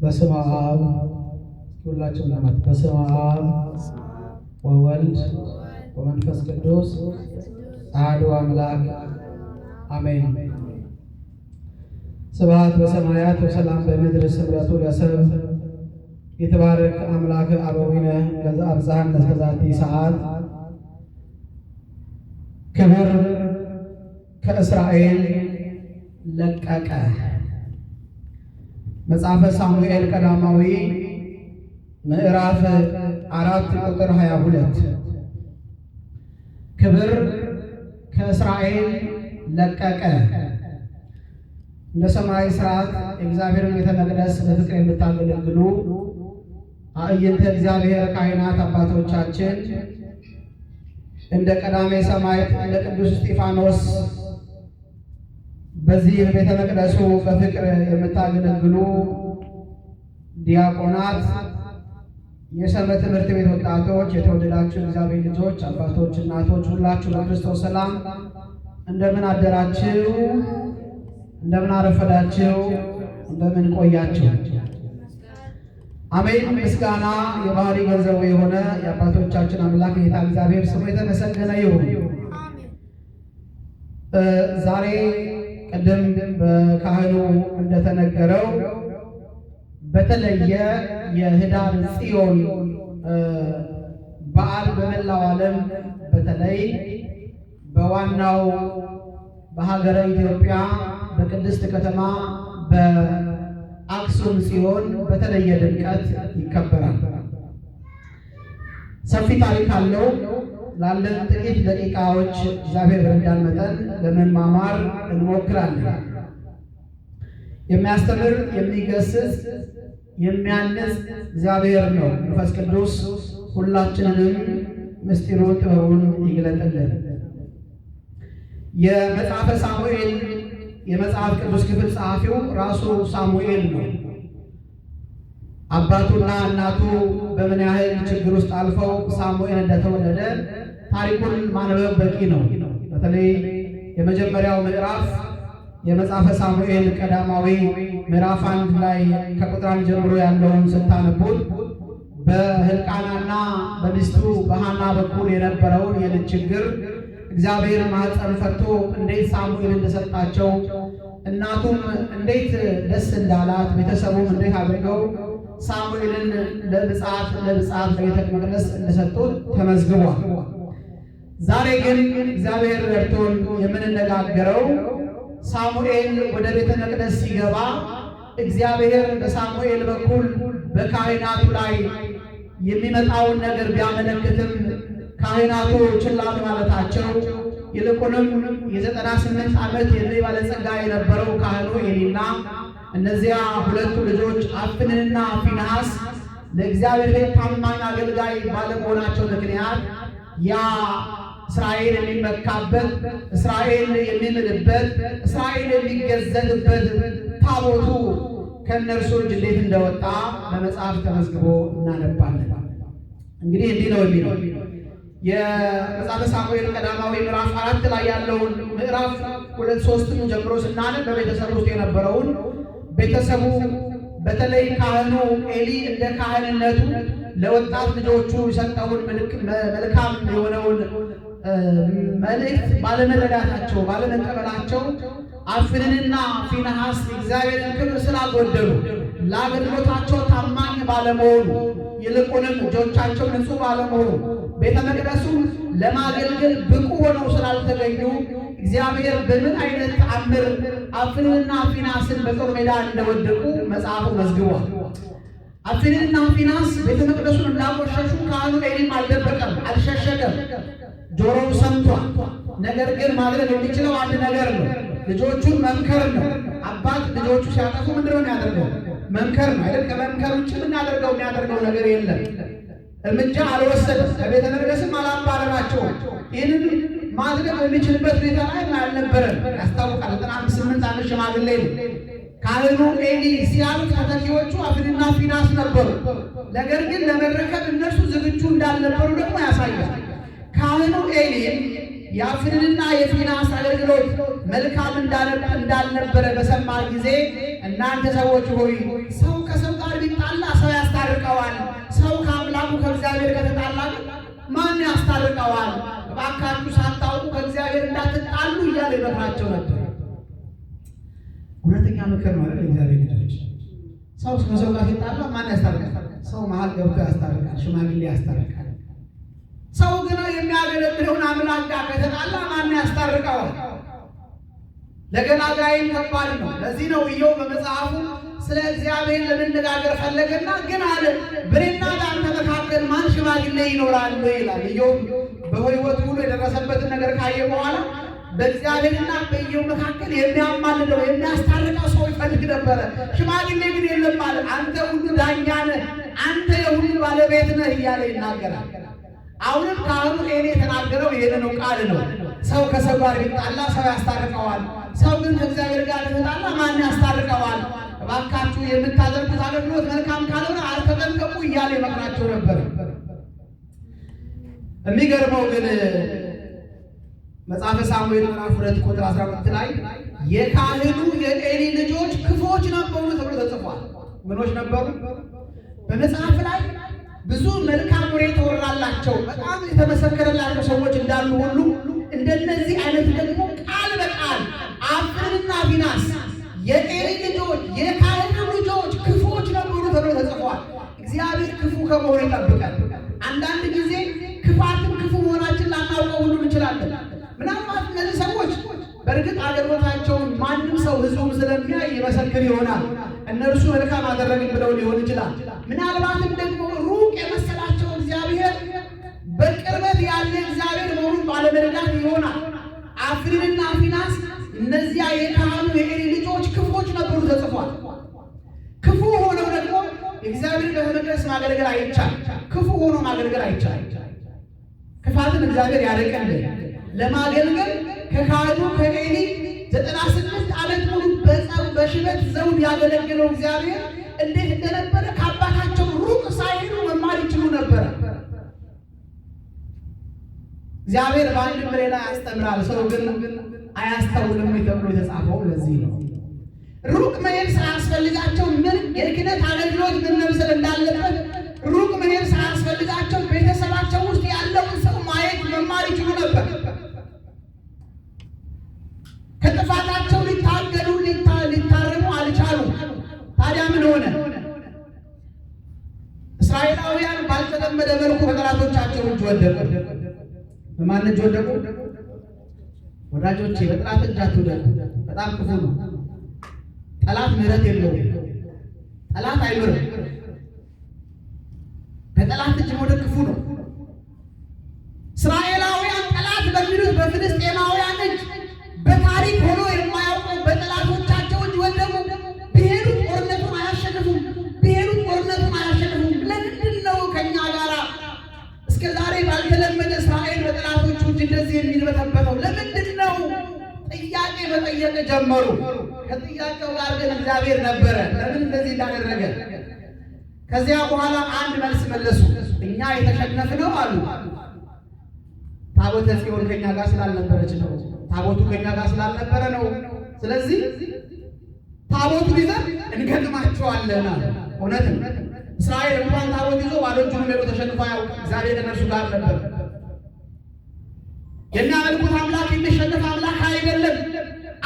በስመ አብ ሁላችሁም ለማት በስመ አብ ወወልድ ወመንፈስ ቅዱስ አሐዱ አምላክ አሜን። ስብሐት በሰማያት ወሰላም በምድር ስምረቱ ለሰብ የተባረክ አምላክ አበዊነ ለዘአብጽሐነ እስከ ዛቲ ሰዓት። ክብር ከእስራኤል ለቀቀ። መጽሐፈ ሳሙኤል ቀዳማዊ ምዕራፍ 4 ቁጥር 22። ክብር ከእስራኤል ለቀቀ። እንደ ሰማይ ስርዓት የእግዚአብሔርን ቤተ መቅደስ በፍቅር የምታገለግሉ አዕይንተ እግዚአብሔር ካህናት አባቶቻችን፣ እንደ ቀዳሜ ሰማዕት እንደ ቅዱስ እስጢፋኖስ በዚህ ቤተ መቅደሱ በፍቅር የምታገለግሉ ዲያቆናት፣ የሰንበት ትምህርት ቤት ወጣቶች፣ የተወደዳችሁ እግዚአብሔር ልጆች፣ አባቶች፣ እናቶች፣ ሁላችሁ በክርስቶስ ሰላም እንደምን አደራችሁ? እንደምን አረፈዳችሁ? እንደምን ቆያችሁ? አሜን። ምስጋና የባህሪ ገንዘቡ የሆነ የአባቶቻችን አምላክ ጌታ እግዚአብሔር ስሙ የተመሰገነ ይሁን። ዛሬ ቅድም በካህኑ እንደተነገረው በተለየ የህዳር ጽዮን በዓል በመላው ዓለም፣ በተለይ በዋናው በሀገረ ኢትዮጵያ በቅድስት ከተማ በአክሱም ጽዮን በተለየ ድምቀት ይከበራል። ሰፊ ታሪክ አለው። ላለን ጥቂት ደቂቃዎች እግዚአብሔር በረዳን መጠን ለመማማር እንሞክራለን። የሚያስተምር፣ የሚገስጽ፣ የሚያንጽ እግዚአብሔር ነው። መንፈስ ቅዱስ ሁላችንንም ምስጢሩን ጥበቡን ይግለጥልን። የመጽሐፈ ሳሙኤል የመጽሐፍ ቅዱስ ክፍል ጸሐፊው ራሱ ሳሙኤል ነው። አባቱና እናቱ በምን ያህል ችግር ውስጥ አልፈው ሳሙኤል እንደተወለደ ታሪኩን ማንበብ በቂ ነው። በተለይ የመጀመሪያው ምዕራፍ የመጽሐፈ ሳሙኤል ቀዳማዊ ምዕራፍ 1 ላይ ከቁጥር 1 ጀምሮ ያለውን ስታነቡት በሕልቃናና በሚስቱ በሐና በኩል የነበረውን የልጅ ችግር፣ እግዚአብሔር ማኅፀን ፈቶ እንዴት ሳሙኤል እንደሰጣቸው፣ እናቱም እንዴት ደስ እንዳላት፣ ቤተሰቡም እንዴት አድርገው ሳሙኤልን ለብፅዓት ለቤተ መቅደስ እንደሰጡት ተመዝግቧል። ዛሬ ግን እግዚአብሔር ረድቶን የምንነጋገረው ሳሙኤል ወደ ቤተ መቅደስ ሲገባ እግዚአብሔር በሳሙኤል በኩል በካህናቱ ላይ የሚመጣውን ነገር ቢያመለክትም ካህናቱ ችላ በማለታቸው፣ ይልቁንም የ98 ዓመት የዕድሜ ባለጸጋ የነበረው ካህኑ ኤሊና እነዚያ ሁለቱ ልጆች አፍንንና ፊንሐስ ለእግዚአብሔር ቤት ታማኝ አገልጋይ ባለመሆናቸው ምክንያት ያ እስራኤል የሚመካበት፣ እስራኤል የሚምልበት፣ እስራኤል የሚገዘትበት ታቦቱ ከእነርሱ እጅ እንዴት እንደወጣ በመጽሐፍ ተመዝግቦ እናነባለን። እንግዲህ እንዲህ ነው የሚለው። የመጽሐፈ ሳሙኤል ቀዳማዊ ምዕራፍ 4 ላይ ያለውን ምዕራፍ 2 3ን ጀምሮ ስናነብ በቤተሰብ ውስጥ የነበረውን፣ ቤተሰቡ በተለይ ካህኑ ኤሊ እንደ ካህንነቱ ለወጣት ልጆቹ የሰጠውን መልካም የሆነውን መልእክት ባለመረዳታቸው፣ ባለመቀበላቸው፣ አፍንንና ፊንሐስ እግዚአብሔርን ክብር ስላጎደሉ፣ ለአገልግሎታቸው ታማኝ ባለመሆኑ፣ ይልቁንም እጆቻቸው ንጹሕ ባለመሆኑ፣ ቤተ መቅደሱ ለማገልገል ብቁ ሆነው ስላልተገኙ እግዚአብሔር በምን አይነት ተአምር አፍንንና ፊንሐስን በጦር ሜዳ እንደወደቁ መጽሐፉ መዝግቧል። አፍንንና ፊንሐስ ቤተ መቅደሱን እንዳቆሸሹ ካህኑ ኤሊም አልደበቀም፣ አልሸሸገም። ጆሮው ሰምቷል። ነገር ግን ማድረግ የሚችለው አንድ ነገር ነው፣ ልጆቹን መምከር ነው። አባት ልጆቹ ሲያጠፉ ምንድን ነው የሚያደርገው? መምከር ነው አይደል? ከመምከር ውጭ የሚያደርገው ነገር የለም። እርምጃ አልወሰደም። ከቤተ መቅደስም አላባረራቸውም። ይህንን ማድረግ በሚችልበት ሁኔታ ላይ አልነበረም። ያስታውቃል። 98 ዓመት ሽማግሌ ነው። ካህኑ ኤሊ ሲያልፍ ተተኪዎቹ አፍንና ፊናስ ነበሩ። ነገር ግን ለመረከብ እነርሱ ዝግጁ እንዳልነበሩ ደግሞ ያሳያል። ካህኑ ኤሊም የአፍንንና የፊናስ አገልግሎት መልካም እንዳልነበረ በሰማ ጊዜ እናንተ ሰዎች ሆይ ሰው ከሰው ጋር ቢጣላ ሰው ያስታርቀዋል፣ ሰው ከአምላኩ ከእግዚአብሔር ከተጣላ ግን ማን ያስታርቀዋል? እባካችሁ ሳታውቁ ከእግዚአብሔር እንዳትጣሉ እያለ ይመክራቸው ነበር። እውነተኛ ምክር ነው አይደል? እግዚአብሔር ልጆች፣ ሰው ከሰው ጋር ሲጣላ ማን ያስታርቃል? ሰው መሀል ገብቶ ያስታርቃል፣ ሽማግሌ ያስታርቃል። ሰው ግን የሚያገለግለውን አምላክ ጋር ከተጣላ ማን ያስታርቀዋል? ለገላጋይም ከባድ ነው። ለዚህ ነው ኢዮብ በመጽሐፉ ስለ እግዚአብሔር ለመነጋገር ፈለገና ግን አለ በእኔና በአንተ መካከል ማን ሽማግሌ ይኖራል ይላል። ኢዮብ በሕይወቱ ሁሉ የደረሰበትን ነገር ካየ በኋላ በእግዚአብሔርና በኢዮብ መካከል የሚያማልደው የሚያስታርቀው ሰው ይፈልግ ነበረ። ሽማግሌ ግን የለም አለ። አንተ ሁሉ ዳኛ ነህ፣ አንተ የሁሉ ባለቤት ነህ እያለ ይናገራል። አሁንም ካህኑ ኤሊ የተናገረው ይህንኑ ቃል ነው። ሰው ከሰው ጋር ቢጣላ ሰው ያስታርቀዋል። ሰው ግን ከእግዚአብሔር ጋር ከተጣላ ማን ያስታርቀዋል? እባካችሁ የምታደርጉት አገልግሎት መልካም ካልሆነ አልተጠንቀቁ እያለ ይመክራቸው ነበር። የሚገርመው ግን መጽሐፈ ሳሙኤል ምዕራፍ 2 ቁጥር 12 ላይ የካህኑ የኤሊ ልጆች ክፉዎች ነበሩ ተብሎ ተጽፏል። ምኖች ነበሩ? በመጽሐፍ ላይ ብዙ መልካም ወሬ የተወራላቸው በጣም የተመሰከረላቸው ሰዎች እንዳሉ ሁሉ እንደነዚህ አይነት ደግሞ ቃል በቃል አፍንንና ፊናስ የኤሊ ልጆች የካህኑ ልጆች ክፉዎች ነበሩ ተብሎ ተጽፏል። እግዚአብሔር ክፉ ከመሆን ይጠብቃል። አንዳንድ ጊዜ ክፋትን ክፉ መሆናችን ላናውቀው ሁሉ እንችላለን። ምናልባት እነዚህ ሰዎች በእርግጥ አገልግሎታቸውን ማንም ሰው ሕዝቡም ስለሚያይ ይመሰክር ይሆናል። እነርሱ መልካም አደረግን ብለው ሊሆን ይችላል። ምናልባትም ደግሞ ሩቅ የመሰላቸው እግዚአብሔር በቅርበት ያለ እግዚአብሔር መሆኑን ባለመረዳት ይሆናል። አፍንንና ፊናስ እነዚያ የካህኑ የኤሊ ልጆች ክፉዎች ነበሩ ተጽፏል። ክፉ ሆነው ደግሞ እግዚአብሔር ቤተ መቅደስ ማገልገል አይቻል። ክፉ ሆኖ ማገልገል አይቻል። ክፋትን እግዚአብሔር ያርቅልን። ለማገልገል ከካህኑ ከኤሊ 98 ዓመት ሙሉ በሽበት ዘውድ ያገለገለው እግዚአብሔር እንዴት እንደነበረ ከአባታቸው ሩቅ ሳይሄዱ መማር ይችሉ ነበረ። እግዚአብሔር በአንድም በሌላ ያስተምራል፣ ሰው ግን አያስተውልም ተብሎ የተጻፈው ለዚህ ነው። ሩቅ መሄድ ሳያስፈልጋቸው ምን የክህነት አገልግሎት ምን መምሰል እንዳለበት ሩቅ መሄድ ሳያስፈልጋቸው ቤተሰባቸው ውስጥ ያለውን ሰው ማየት መማር ይችሉ ነበር። ከጥፋታቸው ሊታገሉ ሊታረሙ አልቻሉም። ታዲያ ምን ሆነ? እስራኤላውያን ባልተለመደ መልኩ በጠላቶቻቸው እጅ ወደቁ። በማን እጅ ወደቁ? ወዳጆቼ በጠላት እጅ አትውደቁ። በጣም ክፉ ነው። ጠላት ምሕረት የለውም። ጠላት አይምርም። በጠላት እጅ መውደቅ ክፉ ነው። እስራኤላውያን ጠላት በሚሉት በፍልስጤማውያን እጅ በታሪክ ሆኖ የማያውቀው በጠላቶቻቸው እጅ ወደቁ። ቢሄዱ ጦርነቱን አያሸንፉም። ቢሄዱ ጦርነቱን አያሸንፉም። ለምንድን ነው ከኛ ጋር እስከ ዛሬ ባልተለመደ እስራኤል በጠላቶቹ እጅ እንደዚህ የሚልበተበተው ለምንድን ነው? ጥያቄ መጠየቅ ጀመሩ። ከጥያቄው ጋር ግን እግዚአብሔር ነበረ፣ ለምን እንደዚህ እንዳደረገ። ከዚያ በኋላ አንድ መልስ መለሱ። እኛ የተሸነፍነው አሉ ታቦተ ጽዮን ከኛ ጋር ስላልነበረች ነው። ታቦቱ ከኛ ጋር ስላልነበረ ነው። ስለዚህ ታቦቱን ይዘን እንገጥማቸዋለን አሉ። እውነት ነው። እስራኤል እንኳን ታቦት ይዞ ባዶ እጁን ሄዶ ተሸንፎ አያውቅም። እግዚአብሔር ከእነርሱ ጋር ነበር። የሚያመልኩት አምላክ የሚሸነፍ አምላክ አይደለም።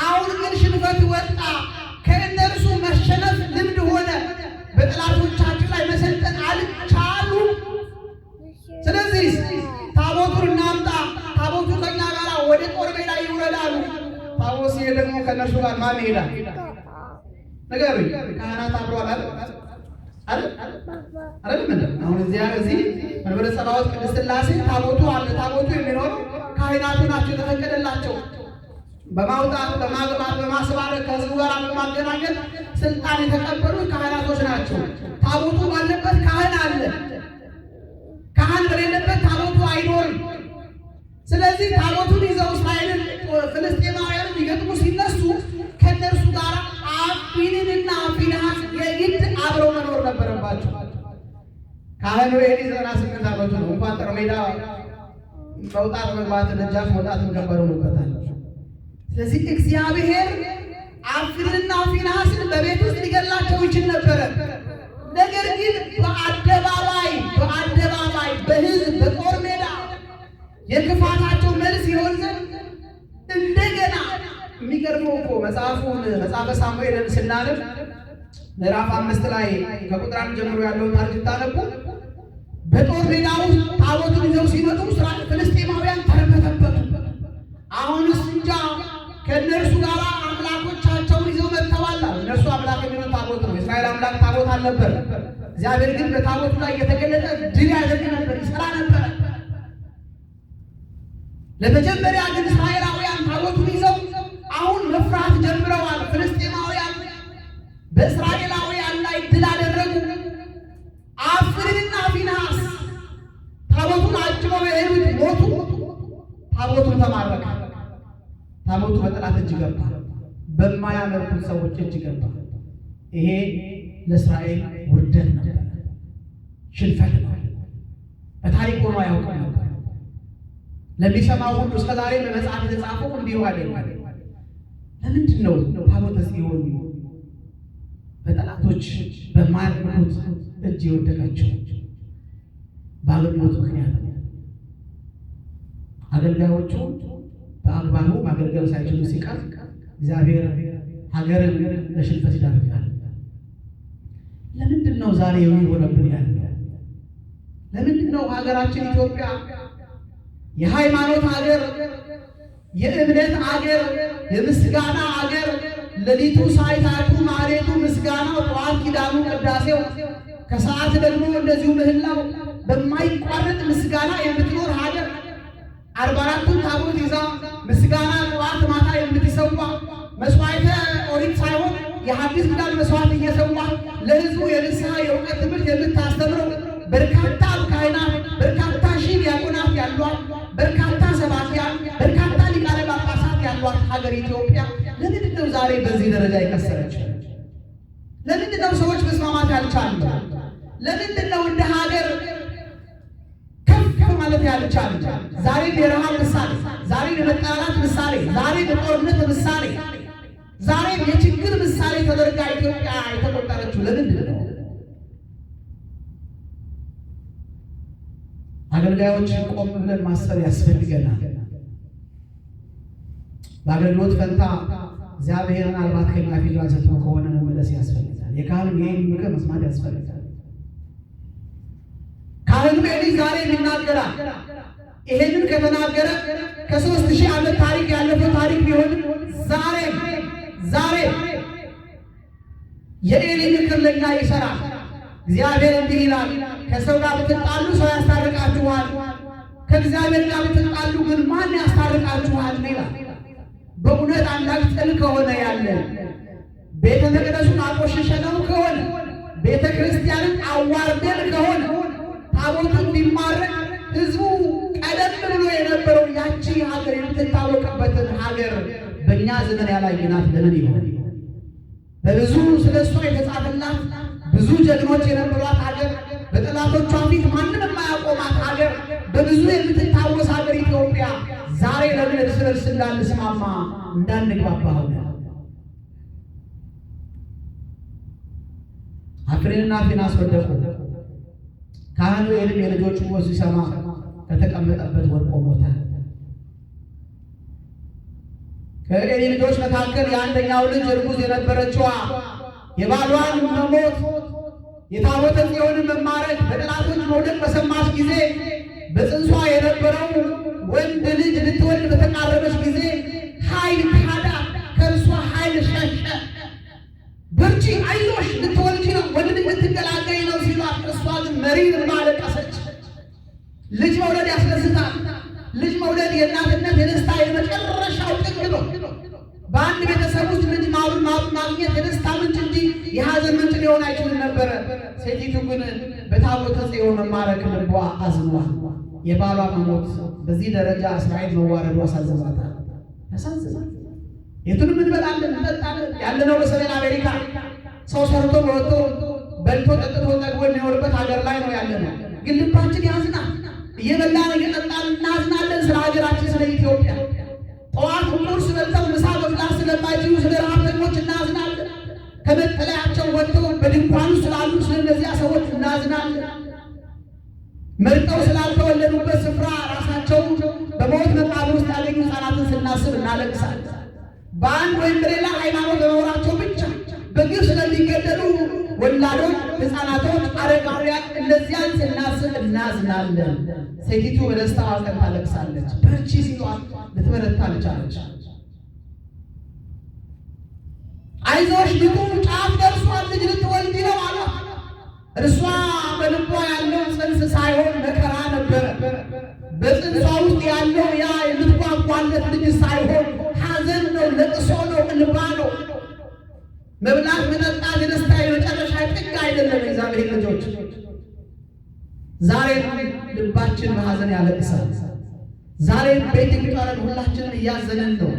አሁን ግን ሽንፈት ወጣ። ከእነርሱ መሸነፍ ልምድ ሆነ። በጠላቶቻችን ላይ መሰልጠን አልቻሉ። ስለዚህ ታቦቱን እናምጣ፣ ታቦቱ ከኛ ጋር ወደ ጦር ሜዳ ይውረዳሉ። ታቦት ሲሄድ ደግሞ ከእነርሱ ጋር ማን ይሄዳል? ንገሩኝ። ካህናት አብረዋል አይደል? አይደል? አይደል? አሁን እዚያ እዚህ መንበረ ጸባዖት ቅድስት ሥላሴ ታቦቱ አለ። ታቦቱ የሚኖረው ካህናቱ ናቸው የተፈቀደላቸው በማውጣት በማግባት በማስባረክ ከሕዝቡ ጋር በማገናኘት ስልጣን የተቀበሉ ካህናቶች ናቸው። ታቦቱ ባለበት ካህን አለ። ካህን በሌለበት ታቦቱ አይኖርም። ስለዚህ ታቦቱን ይዘው እስራኤልን ፍልስጤማውያንን ሊገጥሙ ሲነሱ ከእነርሱ ጋር አፊንንና ፊንሐስ የግድ አብረው መኖር ነበረባቸው። ካህኑ ኤሊ 98 ዓመቱ ነው። እንኳን ጦር ሜዳ መውጣት መግባት ደጃፍ መውጣትም ከባድ ሆኖበታል። ስለዚህ እግዚአብሔር አፍኒንና ፊንሐስን በቤት ውስጥ ሊገድላቸው ይችል ነበረ። ነገር ግን በአደባባይ በአደባባይ በሕዝብ በጦር ሜዳ የክፋታቸው መልስ ይሆን ዘንድ እንደገና የሚገርመው እኮ መጽሐፉን መጽሐፈ ሳሙኤልን ስናነብ ምዕራፍ 5 ላይ ከቁጥር 1 ጀምሮ ያለውን ታሪክ ስታነቡ በጦር ሜዳ ውስጥ ታቦቱን ይዘው ሲመጡ ፍልስጤማውያን ተርበተበቱ። አሁንስ እንጃ ከእነርሱ ጋር አምላኮቻቸውን ይዘው መጥተዋል። እነርሱ አምላክ የሚሉት ታቦት ነው። የእስራኤል አምላክ ታቦት አልነበር። እግዚአብሔር ግን በታቦቱ ላይ እየተገለጠ ድል ያደርግ ነበር፣ ይሰራ ነበር። ለመጀመሪያ ግን እስራኤላውያን ታቦቱን ይዘው አሁን መፍራት ጀምረዋል። ፍልስጤማውያን በእስራኤላውያን ላይ ድል አደረጉ። አፍኒንና ፊንሐስ ታቦቱን አጅበው የሄዱት ሞቱ። ታቦቱን ተማረከ። ታቦቱ በጠላት እጅ ገባ፣ በማያመልኩት ሰዎች እጅ ገባ። ይሄ ለእስራኤል ውርደት ነበር፣ ሽንፈት ነው። በታሪክ ሆኖ አያውቅም ነበር። ለሚሰማው ሁሉ እስከዛሬ በመጽሐፍ የተጻፈው እንዲሁ አይደለም። ለምንድን ነው ታቦተ ጽዮን በጠላቶች በማያመልኩት እጅ የወደቀችው? በአገልግሎት ምክንያት ነው። አገልጋዮቹ በአግባቡ ማገልገል ሳይችሉ ሲቀር እግዚአብሔር ሀገርን ለሽንፈት ይዳርጋል። ለምንድን ነው ዛሬ የሆነብን ያለው? ለምንድን ነው ሀገራችን ኢትዮጵያ የሃይማኖት ሀገር፣ የእምነት ሀገር፣ የምስጋና ሀገር፣ ሌሊቱ ሳይታቱ ማህሌቱ ምስጋናው፣ ጠዋት ኪዳኑ ቅዳሴው፣ ከሰዓት ደግሞ እንደዚሁ ምህላው በማይቋረጥ ምስጋና የምትኖር ሀገር 44ቱን ታቦት ይዛ ምስጋና ጠዋት ማታ የምትሰዋ መስዋዕተ ኦሪት ሳይሆን የሐዲስ ኪዳን መስዋዕት እየሰዋ ለሕዝቡ የንስሐ የእውቀት ትምህርት የምታስተምረው በርካታ ካህናት፣ በርካታ ሺህ ዲያቆናት ያሏት፣ በርካታ ሰባኪያን፣ በርካታ ሊቃነ ጳጳሳት ያሏት ሀገር ኢትዮጵያ ለምንድን ነው ዛሬ በዚህ ደረጃ የከሰረችው? ለምንድን ነው ሰዎች መስማማት ያልቻሉ? ለምንድን ነው እንደ ሀገር ከፍ ማለት ያልቻሉ? ዛሬም የረሃብ ምሳሌ፣ ዛሬም የመጠላላት ምሳሌ፣ ዛሬም የጦርነት ምሳሌ፣ ዛሬም የችግር ምሳሌ ተደርጋ ኢትዮጵያ የተቆጠረችው ለምንድን ነው? አገልጋዮች ቆም ብለን ማሰብ ያስፈልገናል። በአገልግሎት ፈንታ እግዚአብሔር ምናልባት ከኛ ፊት አንስቶ ከሆነ መመለስ ያስፈልጋል። የካህኑ የኤሊ ምክር መስማት ያስፈልጋል። ካህኑ ኤሊ ዛሬም ይናገራል። ይሄንን ከተናገረ ከ3000 ዓመት ታሪክ ያለፈው ታሪክ ቢሆንም ዛሬም ዛሬም የኤሊ ምክር ለኛ ይሰራል። እግዚአብሔር እንዲህ ይላል፣ ከሰው ጋር ብትጣሉ ሰው ያስታርቃችኋል፣ ከእግዚአብሔር ጋር ብትጣሉ ግን ማን ያስታርቃችኋል ይላል። በእውነት አንዳች ጥል ከሆነ ያለ ቤተ መቅደሱን አቆሽሸነው ከሆነ ቤተ ክርስቲያንን አዋርደን ከሆነ ታቦቱን ቢማረክ ሕዝቡ ቀደም ብሎ የነበረው ያቺ ሀገር የምትታወቅበትን ሀገር በእኛ ዘመን ያላየናት ለምን ይሆን? በብዙ ስለ እሷ የተጻፈላት ብዙ ጀግኖች የነበሯት ሀገር፣ በጠላቶቿ ፊት ማንም የማያቆማት ሀገር፣ በብዙ የምትታወስ ሀገር ኢትዮጵያ ዛሬ ለምን እርስ በርስ እንዳንስማማ እንዳንግባባ ሆነ? አፍኒንና ፊንሐስ ወደቁ። ካህኑ ኤሊም የልጆቹ ሞት ሲሰማ ከተቀመጠበት ወድቆ ሞተ። ከኤሊ ልጆች መካከል የአንደኛው ልጅ እርጉዝ የነበረችዋ የባሏን መሞት የታቦተ ጽዮንን መማረክ በጠላቶች መውደቅ በሰማች ጊዜ በጽንሷ የነበረው ወንድ ልጅ ልትወልድ በተቃረበች ጊዜ ኃይል ካዳት፣ ከእርሷ ኃይል ሸሸ። በርቺ፣ አይዞሽ፣ ልትወልጂ ነው፣ ወንድ ልጅ ልትገላገይ ነው ሲሏት፣ እሷ ግን መሪር እንባ አለቀሰች። ልጅ መውለድ ያስደስታል። ልጅ መውለድ የእናትነት የደስታ የመጨረሻው ጥግ ነው። በአንድ ቤተሰብ ውስጥ ልጅ ማግኘት የደስታ ምንጭ እንጂ የሐዘን ምንጭ ሊሆን አይችልም ነበረ። ሴቲቱ ግን በታቦተ ጽዮን መማረክ ልቧ አዝኗል። የባሏ መሞት በዚህ ደረጃ እስራኤል መዋረዱ አሳዝኗታል። ያሳዝናል። የቱንም እንበላለን እንጠጣለን። ያለነው በሰሜን አሜሪካ ሰው ሰርቶ ወጥቶ በልቶ ጠጥቶ ጠግቦ የሚኖርበት ሀገር ላይ ነው ያለነው። ግን ልባችን ያዝናል። እየበላን እየጠጣን እናዝናለን ስለ ሀገራችን ስለ ኢትዮጵያ። ጠዋት ቁርስ በልተው ምሳ መብላት ስለማይችሉ ስለ ረሃብተኞች እናዝናለን። መርጠው ስላልተወለዱበት ስፍራ ራሳቸውን በሞት መቃብር ውስጥ ያገኙ ሕፃናትን ስናስብ እናለቅሳለን። በአንድ ወይም በሌላ ሃይማኖት በመኖራቸው ብቻ በግፍ ስለሚገደሉ ወላዶች፣ ሕፃናቶች፣ አረጋውያን እነዚያን ስናስብ እናዝናለን። ሴቲቱ በደስታዋ ቀን ታለቅሳለች። በርቺ ሲሏት ልትበረታ አልቻለች። አይዞሽ ልጁ ጫፍ ደርሷል፣ ልጅ ልትወልጂ ነው አሏት። እርሷ በልቧ ያለው ጽንስ ሳይሆን መከራ ነበረ። በጽንሷ ውስጥ ያለው ያ የምትጓጓለት ልጅ ሳይሆን ሐዘን ነው፣ ለቅሶ ነው፣ እንባ ነው። መብላት መጠጣት የደስታ የመጨረሻ ጥግ አይደለም። የእግዚአብሔር ልጆች ዛሬም ልባችን በሐዘን ያለቅሳል። ዛሬም ቤት ይቁጠረን፣ ሁላችንም እያዘንን ነው።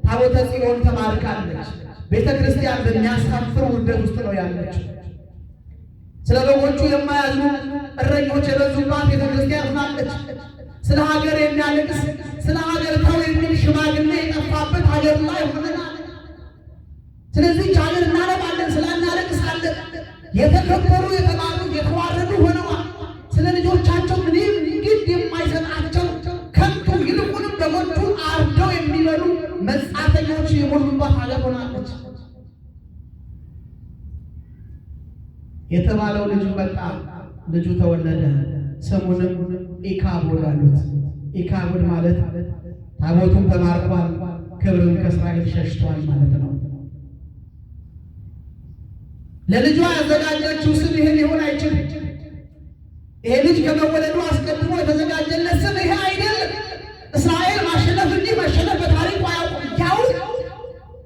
ታቦተ ጽዮን ተማርካለች። ቤተ ክርስቲያን በሚያሳፍር ውርደት ውስጥ ነው ያለችው። ስለ በጎቹ የማያዝኑ እረኞች የበዙባት ቤተ ክርስቲያን ሆናለች። ስለ ሀገር የሚያለቅስ ስለ ሀገር ተው የሚል ሽማግሌ የጠፋበት ሀገር ላይ ሆነናል። ስለዚህ ሀገር እናነባለን፣ ስላናለቅሳለን። የተከበሩ የተባሉ የተዋረዱ ሆነዋል። ስለ ልጆቻቸው ምንም ግድ የማይሰጣቸው ከንቱ፣ ይልቁንም በጎቹን አርደው የሚበሉ መጻተኞች የሞሉባት ሀገር ሆናለች። የተባለው ልጁ መጣ፣ ልጁ ተወለደ። ስሙንም ኢካቦድ አሉት። ኢካቦድ ማለት ታቦቱም ተማርኳል፣ ክብርም ከእስራኤል ሸሽቷል ማለት ነው። ለልጇ ያዘጋጀችው ስም ይሄ ሊሆን አይችልም። ይሄ ልጅ ከመወለዱ አስቀድሞ የተዘጋጀለት ስም ይሄ አይደለም። እስራኤል ማሸነፍ እንዲህ መሸነፍ በታሪኩ አያውቁም። ያው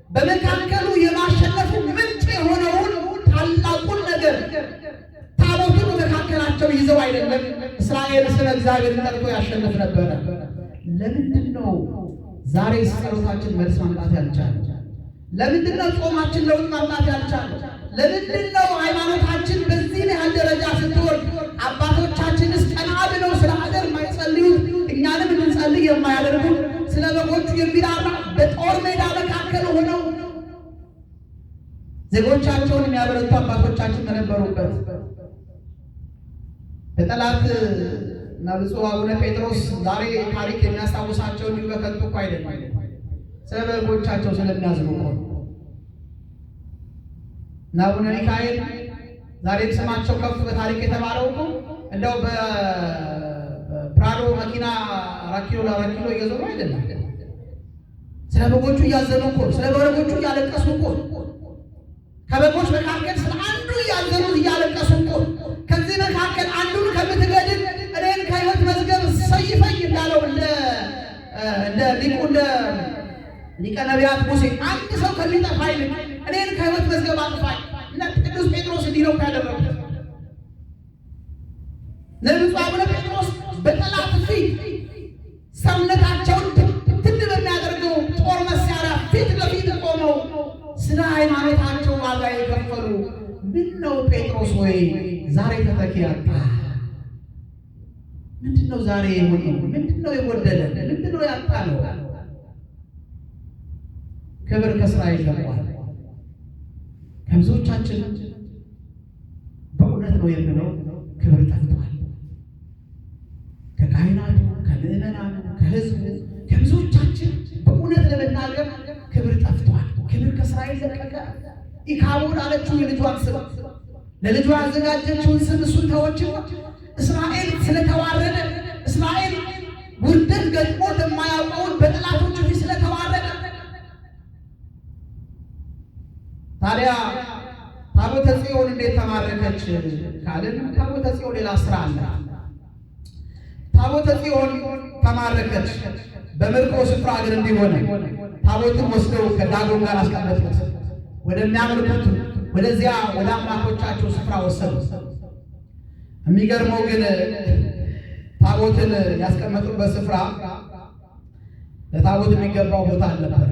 በመካከሉ የማሸነፉ ምንጭ የሆነውን ታላቁን ነገር ታቦቱን በመካከላቸው ይዘው አይደለም እስራኤል ስለ እግዚአብሔር ጠርቶ ያሸንፍ ነበረ። ለምንድን ነው ዛሬ ጸሎታችን መልስ ማምጣት ያልቻለ? ለምንድን ነው ጾማችን ለውጥ ማምጣት ያልቻለ? ለምንድን ነው ሃይማኖታችን በዚህ ያህል ደረጃ ስትወርድ አባቶቻችንስ ቀና ብለው ስለ ሀገር የማይጸልዩት እኛንም እንድንጸልይ የማያደርጉ ስለ በጎቹ የሚራራ በጦር ሜዳ መካከል ሆነው ዜጎቻቸውን የሚያበረቱ አባቶቻችን በነበሩበት በጠላት እና ብፁዕ አቡነ ጴጥሮስ ዛሬ ታሪክ የሚያስታውሳቸው እንዲሁ በከንቱ እኮ አይደለም፣ ስለ በጎቻቸው ስለሚያዝኑ እኮ ነው። እና አቡነ ሚካኤል ዛሬም ስማቸው ከፍ በታሪክ የተባለው እኮ እንደው በፕራዶ መኪና አራት ኪሎ ለአራት ኪሎ እየዞሩ አይደለም። ስለ በጎቹ እያዘኑ እኮ ነው። ስለ በጎቹ እያለቀሱ እኮ ነው። ከበጎች መካከል ስለ አንዱ እያዘኑ እያለቀሱ እኮ ነው። ከዚህ መካከል አንዱን ከምትገድል እኔን ከሕይወት መዝገብ ሰይፈኝ እንዳለው እንደ ሊቁ እንደ ሊቀ ነቢያት ሙሴ አንድ ሰው ከሚጠፋ ይልቅ እኔን ከሕይወት መዝገብ አጥፋኝ። እና ቅዱስ ጴጥሮስ እንዲህ ነው ያደረጉት። ብፁዕ አቡነ ጴጥሮስ በጠላት ፊት ሰውነታቸውን ትል በሚያደርገው ጦር መሳሪያ ፊት ለፊት ቆመው ስለ ሃይማኖታቸው ዋጋ የከፈሉ ምን ነው ጴጥሮስ ወይ ዛሬ ተተኪ አጣ? ምንድን ነው ዛሬ የሆነው? ምንድን ነው የጎደለ? ምንድን ነው ያጣነው? ክብር ከእስራኤል ለቋል። ከብዙዎቻችን በእውነት ነው የምለው ክብር ጠፍቷል። ከካህናቱ፣ ከምዕመናኑ፣ ከሕዝቡ፣ ከብዙዎቻችን በእውነት ለመናገር ክብር ጠፍቷል። ክብር ከእስራኤል ለቀቀ። ኢካቦድ አለችው የልጇን ስም፣ ለልጇ ያዘጋጀችውን ስም እሱን ተወችው። እስራኤል ስለተዋረደ፣ እስራኤል ውርደት ገጥሞት የማያውቀውን በጠላቶቹ ፊት ስለተዋረደ፣ ታዲያ ታቦተ ጽዮን እንዴት ተማረከች ካልን ታቦተ ጽዮን ሌላ ስራ አለ። ታቦተ ጽዮን ተማረከች። በምርኮ ስፍራ ግን እንዲህ ሆነ። ታቦትን ወስደው ከዳጎን ጋር አስቀመጡት። ወደሚያመልኩት ወደዚያ ወደ አምላኮቻቸው ስፍራ ወሰዱት። የሚገርመው ግን ታቦትን ያስቀመጡበት ስፍራ ለታቦት የሚገባው ቦታ አልነበረ።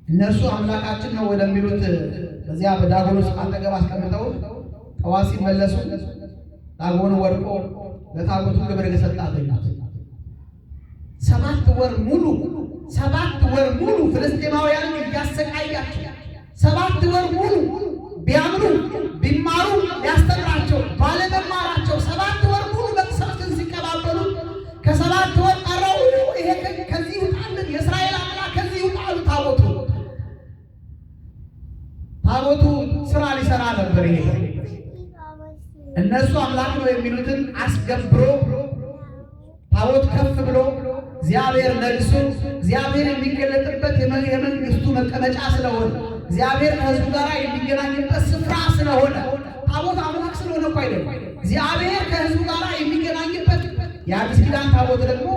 እነርሱ አምላካችን ነው ወደሚሉት በዚያ በዳጎን ውስጥ አጠገብ አስቀምጠው ጠዋት ሲመለሱ ዳጎኑ ወድቆ ለታቦቱ ክብር የሰጠ አገኙት። 7 ወር ሙሉ 7 ወር ሙሉ ፍልስጤማውያን እያሰቃያቸው 7 ወር ሙሉ ቢያምኑ ቢማሩ ሊያስተምራቸው ባለመማራቸው 7 ወር ሙሉ መቅሰፍትን ሲቀባበሉ ከ7 ወር ቀረው። ይሄ ከዚህ ይውጣልን፣ የእስራኤል አምላክ ከዚህ ይውጣሉ። ታቦቱ ስራ ሊሰራ ነበር። ይሄ እነሱ አምላክ ነው የሚሉትን አስገብሮ ታቦት ከፍ ብሎ እግዚአብሔር ነግሶ እግዚአብሔር የሚገለጥበት የመንግስቱ መቀመጫ ስለሆነ፣ እግዚአብሔር ከሕዝቡ ጋር የሚገናኝበት ስፍራ ስለሆነ፣ ታቦት አምላክ ስለሆነ እኮ አይደለም። እግዚአብሔር ከሕዝቡ ጋር የሚገናኝበት የአዲስ ኪዳን ታቦት ደግሞ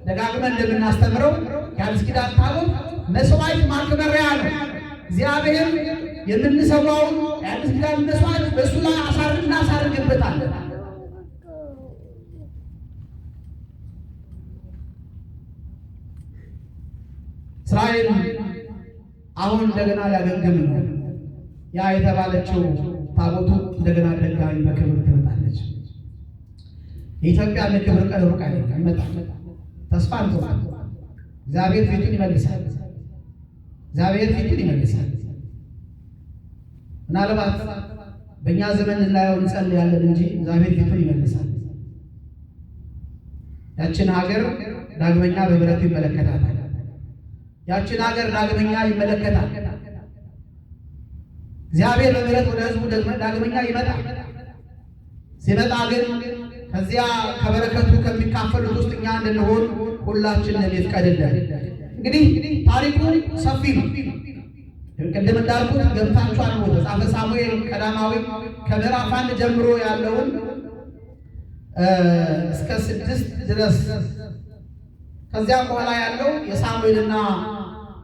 ደጋግመን እንደምናስተምረው የአዲስ ኪዳን ታቦት መስዋዕት ማክበሪያ ነው። እግዚአብሔር የምንሰዋውን የአዲስ ኪዳን መስዋዕት በእሱ ላይ እናሳርግበታለን። እስራኤል አሁን እንደገና ሊያገግም ነው። ያ የተባለችው ታቦቱ እንደገና ደጋሚ በክብር ትመጣለች። የኢትዮጵያ የክብር ቀን ሩቅ አይደለም፣ ይመጣል። ተስፋ አንቆርጥም። እግዚአብሔር ፊቱን ይመልሳል። እግዚአብሔር ፊቱን ይመልሳል። ምናልባት በእኛ ዘመን እናየው እንጸልያለን እንጂ እግዚአብሔር ፊቱን ይመልሳል። ያችን ሀገር ዳግመኛ በምሕረቱ ይመለከታታል። ያችን ሀገር ዳግመኛ ይመለከታል። እግዚአብሔር በምሕረት ወደ ሕዝቡ ዳግመኛ ይመጣል። ሲመጣ ግን ከዚያ ከበረከቱ ከሚካፈሉት ውስጥ እኛ እንድንሆን ሁላችንም ይፍቀድልን። እንግዲህ ታሪኩ ሰፊ ነው። ቅድም እንዳልኩት ገብታችሁ አንብቡ። መጽሐፈ ሳሙኤል ቀዳማዊ ከምዕራፍ 1 ጀምሮ ያለውን እስከ 6 ድረስ፣ ከዚያም በኋላ ያለው የሳሙኤልና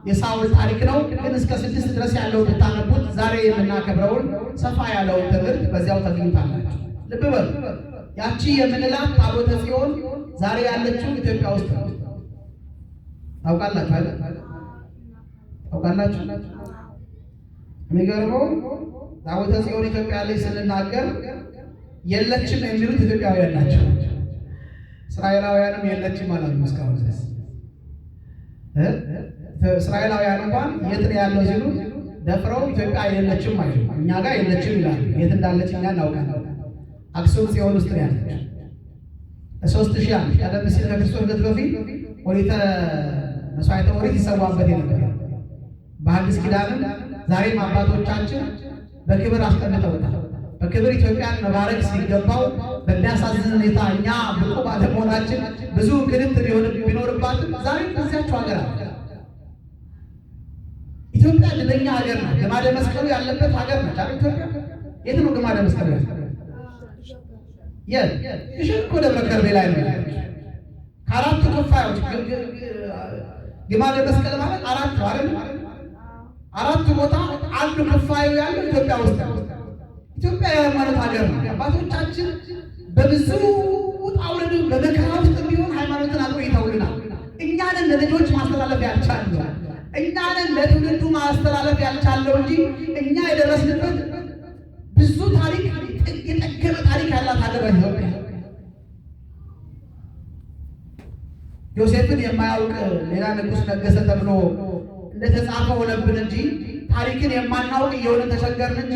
የሳውል ታሪክ ነው። ግን እስከ 6 ድረስ ያለው ብታነቡት ዛሬ የምናከብረውን ሰፋ ያለውን ትምህርት በዚያው ታገኙታላችሁ። ልብ በሉ። ያቺ የምንላት ታቦተ ጽዮን ዛሬ ያለችው ኢትዮጵያ ውስጥ ነው። ታውቃላችሁ አይደል? ታውቃላችሁ። የሚገርመው ታቦተ ጽዮን ኢትዮጵያ ላይ ስንናገር የለችም የሚሉት ኢትዮጵያውያን ናቸው። እስራኤላውያንም የለችም አላሉ እስካሁን ድረስ። እስራኤላውያን እንኳን የት ነው ያለው ሲሉ ደፍረው ኢትዮጵያ የለችም አይሉ፣ እኛ ጋር የለችም ይላሉ። የት እንዳለች እኛ እናውቃለን። አክሱም ጽዮን ውስጥ ነው ያለች። 3000 ዓመት ቀደም ሲል ከክርስቶስ ልደት በፊት ኦሪተ መስዋዕተ ኦሪት ይሰዋበት የነበረ፣ በሐዲስ ኪዳንም ዛሬም አባቶቻችን በክብር አስቀምጠውታል። በክብር ኢትዮጵያን መባረክ ሲገባው በሚያሳዝን ሁኔታ እኛ ብቁ ባለመሆናችን ብዙ እንግልት ቢኖርባትም ዛሬም በዚያቸው ሀገር አለ። ኢትዮጵያ እድለኛ ሀገር ናት። ግማደ መስቀሉ ያለበት ሀገር ነች። አይደል? ኢትዮጵያ የት ነው ግማደ መስቀሉ ያለው? የት? ግሸን እኮ ደብረ ከርቤ ላይ ነው ያለው። ከአራቱ ክፋዮች ግማደ መስቀል ማለት አራት ነው አይደል? አራቱ ቦታ አንዱ ክፋዩ ያለው ኢትዮጵያ ውስጥ ነው። ኢትዮጵያ የሃይማኖት ሀገር ነው። አባቶቻችን በብዙ ውጣ ውረድ በመከራ ውስጥ ቢሆን ሃይማኖትን አቆይተውልናል። እኛንን ለልጆች ማስተላለፍ ያልቻልነው፣ እኛንን ለትውልዱ ማስተላለፍ ያልቻልነው እንጂ እኛ የደረስንበት ብዙ ታሪክ የጠገበ ታሪክ ያላት ሀገር ኢትዮጵያ። ዮሴፍን የማያውቅ ሌላ ንጉሥ ነገሰ ተብሎ እንደተጻፈ ሆነብን እንጂ ታሪክን የማናውቅ እየሆነ ተቸገርን እንጂ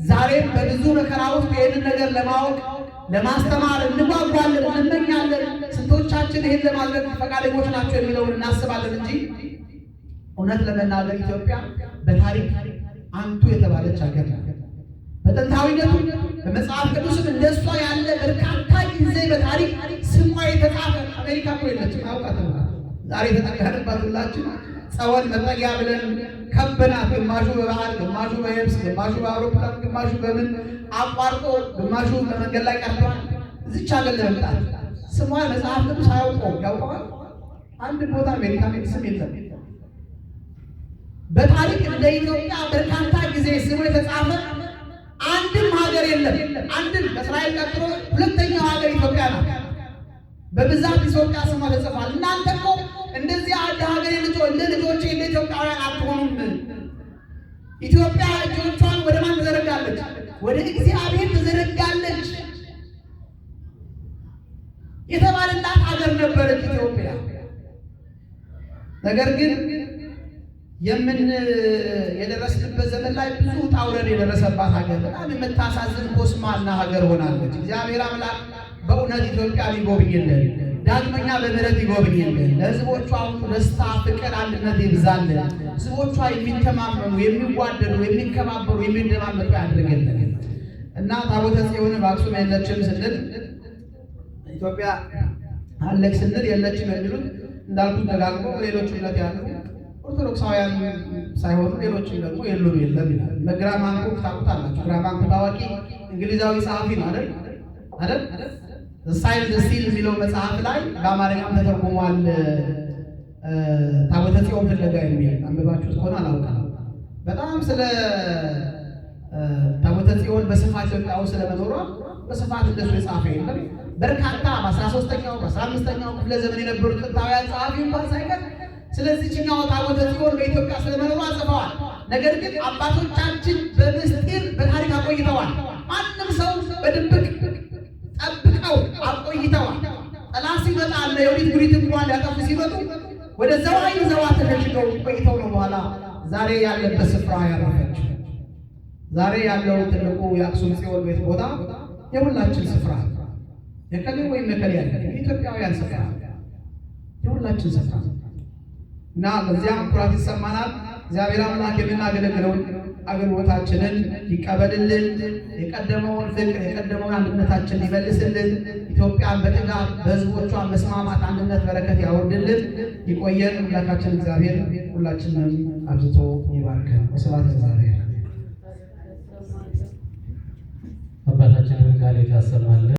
ዛሬም በብዙ መከራ ውስጥ ይህንን ነገር ለማወቅ ለማስተማር እንጓጓለን፣ እንመኛለን። ስንቶቻችን ይህን ለማድረግ ፈቃደኞች ናቸው የሚለውን እናስባለን እንጂ እውነት ለመናገር ኢትዮጵያ በታሪክ አንቱ የተባለች ሀገር ናት። በጥንታዊነቱ በመጽሐፍ ቅዱስም እንደሷ ያለ በርካታ ጊዜ በታሪክ ስሟ የተጻፈ አሜሪካ እኮ የለችም፣ አያውቃትም። ዛሬ የተጠጋንባት ሁላችን ጸወን መጠጊያ ብለን ከበናት። ግማሹ በባህር፣ ግማሹ በየብስ፣ ግማሹ በአውሮፕላን፣ ግማሹ በምን አቋርጦ፣ ግማሹ በመንገድ ላይ ቀርቷል። እዚች ሀገር ለመምጣት ስሟ መጽሐፍ ቅዱስ አያውቀውም። ያውቀዋል? አንድ ቦታ አሜሪካ ስም የለም። በታሪክ እንደ ኢትዮጵያ በርካታ ጊዜ ስሙ የተጻፈ አንድም ሀገር የለም። አንድም ከእስራኤል ቀጥሎ ሁለተኛው ሀገር ኢትዮጵያ ናት። በብዛት ኢትዮጵያ ስሟ ተጽፏል። እናንተ እኮ እንደዚህ አንድ ሀገር ልጆ እንደ ልጆቼ እንደ ኢትዮጵያውያን አትሆኑም። ኢትዮጵያ እጆቿን ወደ ማን ትዘረጋለች? ወደ እግዚአብሔር ትዘረጋለች የተባለላት ሀገር ነበረች ኢትዮጵያ። ነገር ግን የምን የደረስንበት ዘመን ላይ ብዙ ውጣ ውረድ የደረሰባት ሀገር፣ በጣም የምታሳዝን ኮስማና ሀገር ሆናለች። እግዚአብሔር አምላክ በእውነት ኢትዮጵያን ይጎብኝልን፣ ዳግመኛ በምሕረት ይጎብኝልን። ለሕዝቦቿ ደስታ፣ ፍቅር፣ አንድነት ይብዛልን። ሕዝቦቿ የሚተማመኑ፣ የሚዋደዱ፣ የሚከባበሩ፣ የሚደማመጡ ያድርግልን እና ታቦተ ጽዮን በአክሱም የለችም ስንል፣ ኢትዮጵያ አለች ስንል የለችም የሚሉት እንዳልኩት ደጋግሞ ሌሎች እምነት ያሉ ኦርቶዶክሳውያን ሳይሆኑ ሌሎችም ደግሞ የሉም የለም ይላል። እነ ግራሃም ኩክ ታውቁታላችሁ። ግራሃም ኩክ ታዋቂ እንግሊዛዊ ጸሐፊ ነው፣ አይደል? አይደል? Signed Seal የሚለው መጽሐፍ ላይ በአማርኛም ተተርጉሟል። ታቦተ ጽዮን ፍለጋ የሚል አንብባችሁት ከሆነ አላውቅም። በጣም ስለ ታቦተ ጽዮን በስፋት ኢትዮጵያ ውስጥ ስለመኖሯ በስፋት እንደሱ የጻፈ የለም። በርካታ በ13ኛው በ15ኛው ክፍለ ዘመን የነበሩ ጥንታውያን ጸሐፊ እንኳን ሳይቀር ስለዚህኛው ታቦተ ጽዮን በኢትዮጵያ ስለመኖሯ ጽፈዋል። ነገር ግን አባቶቻችን በምስጢር በታሪክ አቆይተዋል። ማንም ሰው በድብቅ ጠብቀው አቆይተዋል። ጠላት ሲመጣ አለ የወዲት ጉዲት እንኳን ሊያጠፉ ሲመጡ ወደ ዘዋይ ዘዋ ተሸሽገው ቆይተው ነው በኋላ ዛሬ ያለበት ስፍራ ያረፈችው። ዛሬ ያለው ትልቁ የአክሱም ጽዮን ቤት ቦታ የሁላችን ስፍራ፣ የከሌ ወይም የከሌ ያለ የኢትዮጵያውያን ስፍራ፣ የሁላችን ስፍራ እና በዚያም ኩራት ይሰማናል። እግዚአብሔር አምላክ የምናገለግለውን አገልግሎታችንን ይቀበልልን። የቀደመውን ፍቅር፣ የቀደመውን አንድነታችንን ይመልስልን። ኢትዮጵያን በጥጋብ በሕዝቦቿ መስማማት፣ አንድነት፣ በረከት ያወርድልን። ይቆየን። አምላካችን እግዚአብሔር ሁላችንም አብዝቶ ይባርከን። ወስብሐት ለእግዚአብሔር። አባታችንን ቃል ያሰማልን።